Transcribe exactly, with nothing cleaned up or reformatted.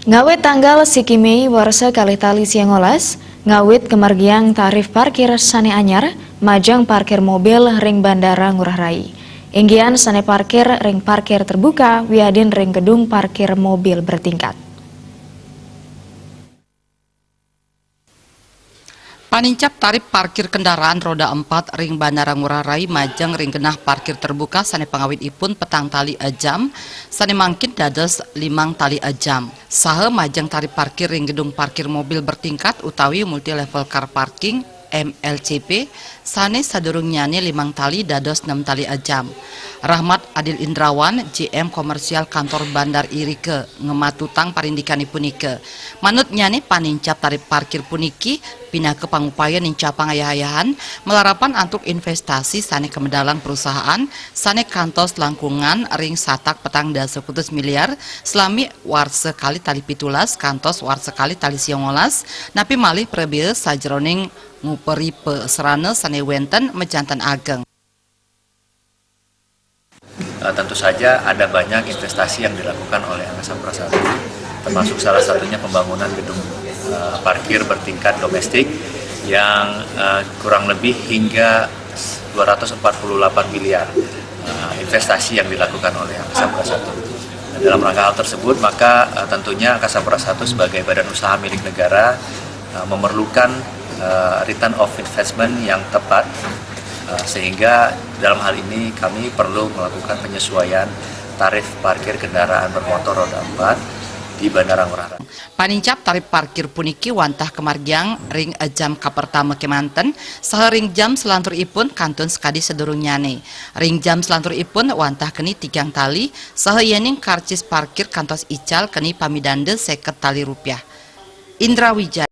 Ngawit tanggal siki Mei warsa kalih tali siangolas, ngawit kamargiang tarif parkir sane anyar, majeng parkir mobil ring Bandara Ngurah Rai. Inggian sane parkir ring parkir terbuka wiadin ring gedung parkir mobil bertingkat. Panincap tarif parkir kendaraan roda empat ring Bandara Ngurah Rai majeng ring genah parkir terbuka sane pangawitipun petang tali a jam, sane mangkin dados limang tali a jam. Saha majeng tarif parkir ring gedung parkir mobil bertingkat utawi multi level car parking, M L C P, sane sadurungnyane limang tali dados nem tali a jam. Rahmat Adil Indrawan, J M Komersial Kantor Bandar Irika, ngamatutang parindikan punika. Manutnyane, panincap tarif parkir puniki pinaka pangupaya nincapang ayah-ayahan malarapan antuk investasi sane kamedalang perusahaan sane kantos langkungan ring satak petang dasa kutus miliar salami warsa kalih tali pitulas kantos warsa kalih tali siangolas, napi malih prabea sajeroning nguperi pasrana sane wenten majanten ageng. Eh, tentu saja ada banyak investasi yang dilakukan oleh Angkasa Pura I, termasuk salah satunya pembangunan gedung, eh, parkir bertingkat domestik yang, eh, kurang lebih hingga dua ratus empat puluh delapan miliar, eh, investasi yang dilakukan oleh Angkasa Pura I. Dalam rangka hal tersebut, maka, eh, tentunya Angkasa Pura I sebagai badan usaha milik negara, eh, memerlukan, eh, return of investment yang tepat, eh, sehingga dalam hal ini kami perlu melakukan penyesuaian tarif parkir kendaraan bermotor roda empat di Bandara Ngurah Rai. Panincap tarif parkir puniki wantah kamargiang ring a jam kapertama kemanten, saha ring jam salanturipun kantun sakadi sadurungnyane. Ring jam salanturipun wantah keni tigang tali, saha yening karcis parkir kantos ical keni pamidanda seket tali rupiah. Indra Wijaya.